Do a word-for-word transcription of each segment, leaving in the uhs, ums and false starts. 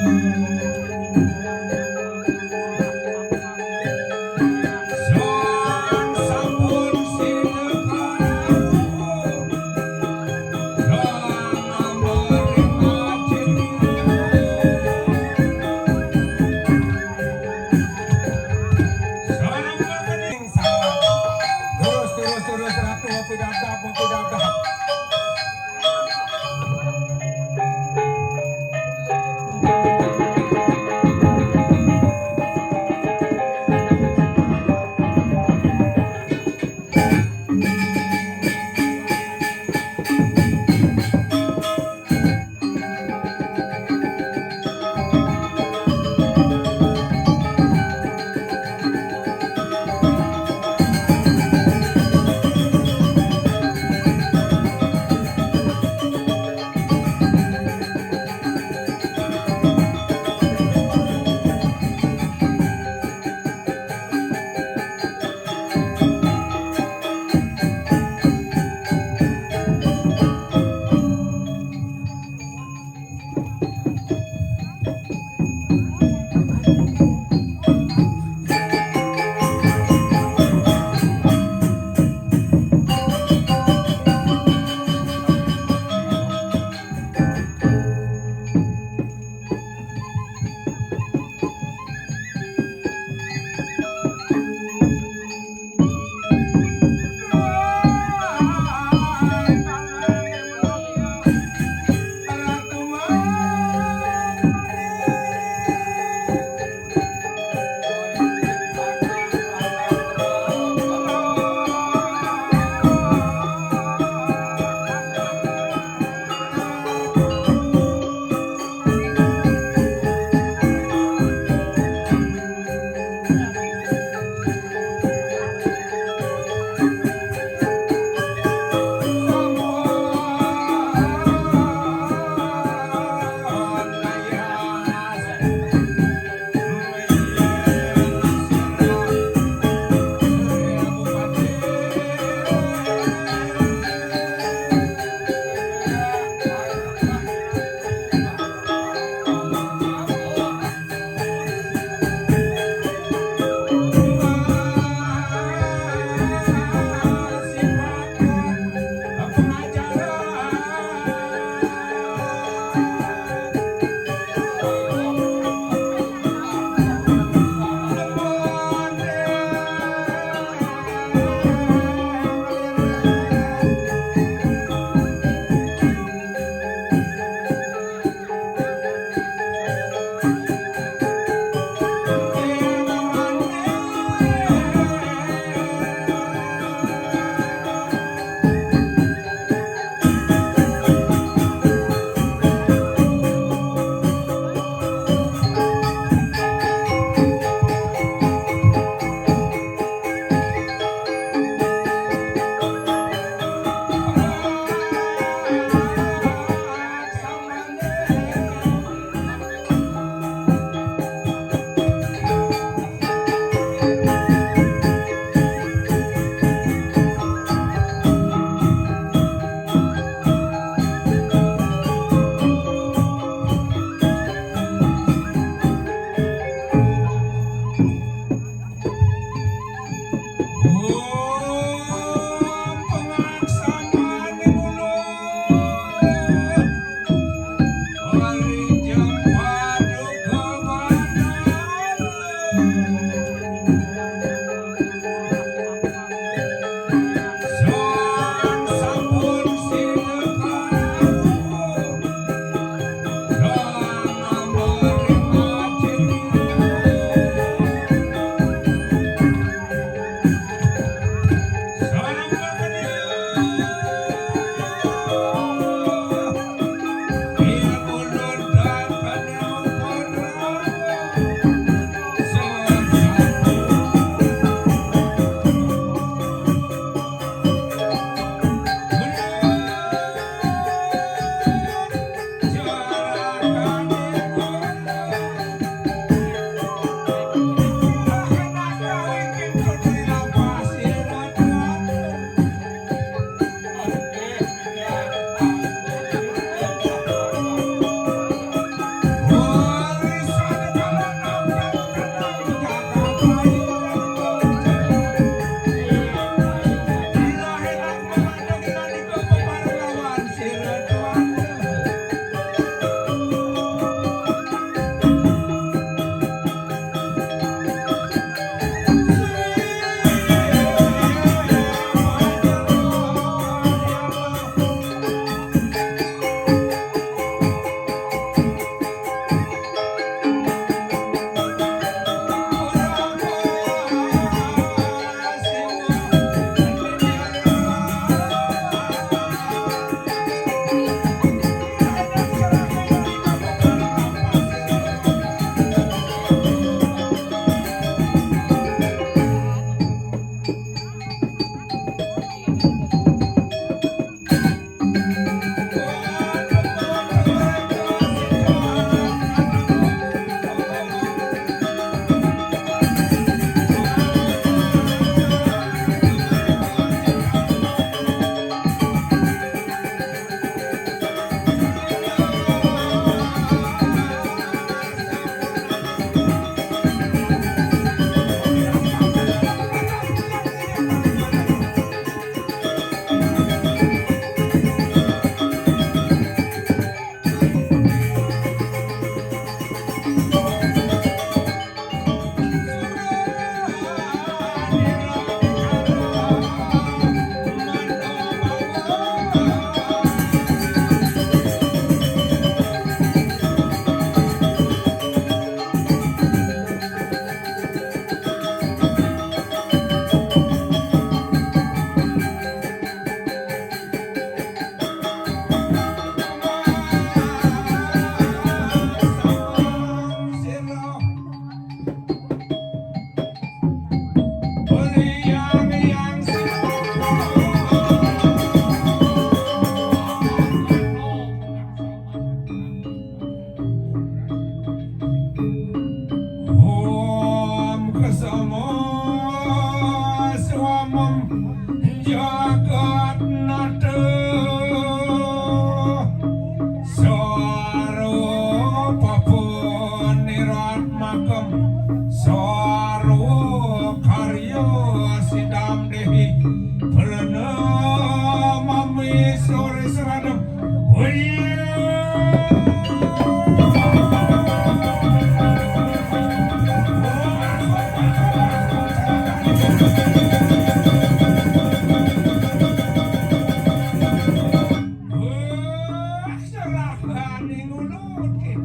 Sang sampun silakan. Sang amari ajeng. Sang makening salam. Terus, terus, terus, Ratu, ngopi dagdag, ngopi dagdag.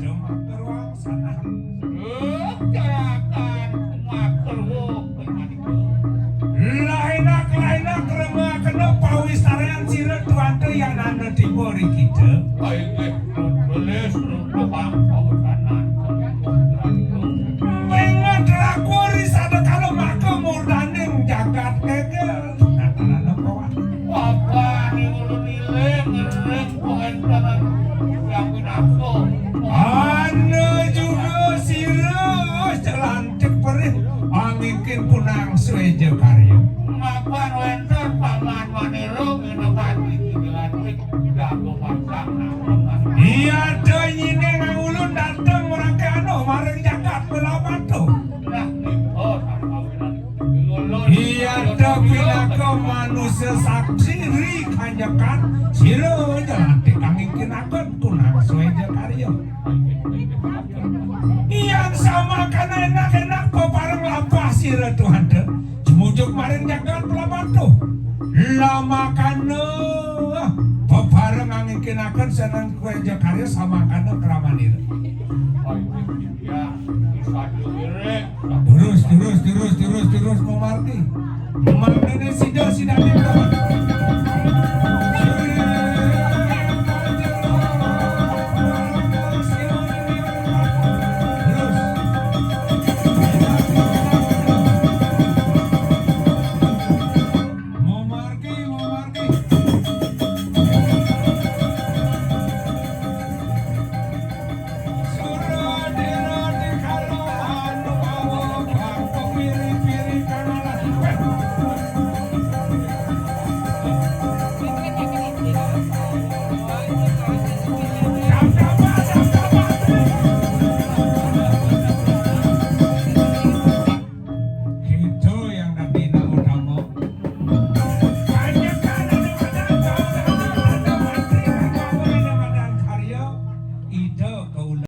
Matur wangsanan. Cerakan matur wong permanika. Lainak-lainak remakena pawistaryan sira tuanta yan ana tiba ri kita. Inggih, tulis runtuhang pawesanan. Mengat raku ri sadakala maka murdaning jagat kegel. Nah, kalana kawan. Apa ning ulun iling, iling. Ana juga sira celantik perih angikin punang sueja karya. Mapan wénten paman manira minangka celantik jago pasang. Iya, da nyineng ulun dateng merangke anu maring jagat Belabatu. Nah, niku sakawinan. Iya, da pinaka manusia saksi ri kanjekan sira celantik angikin akan tunang sueja karya. Yang sama kana enak-enak pepareng lampah sira tuanta. Jemujuk maring jagat Belabatu. Lamakana pepareng angikinaken seneng kue jakarya samakana kramanira.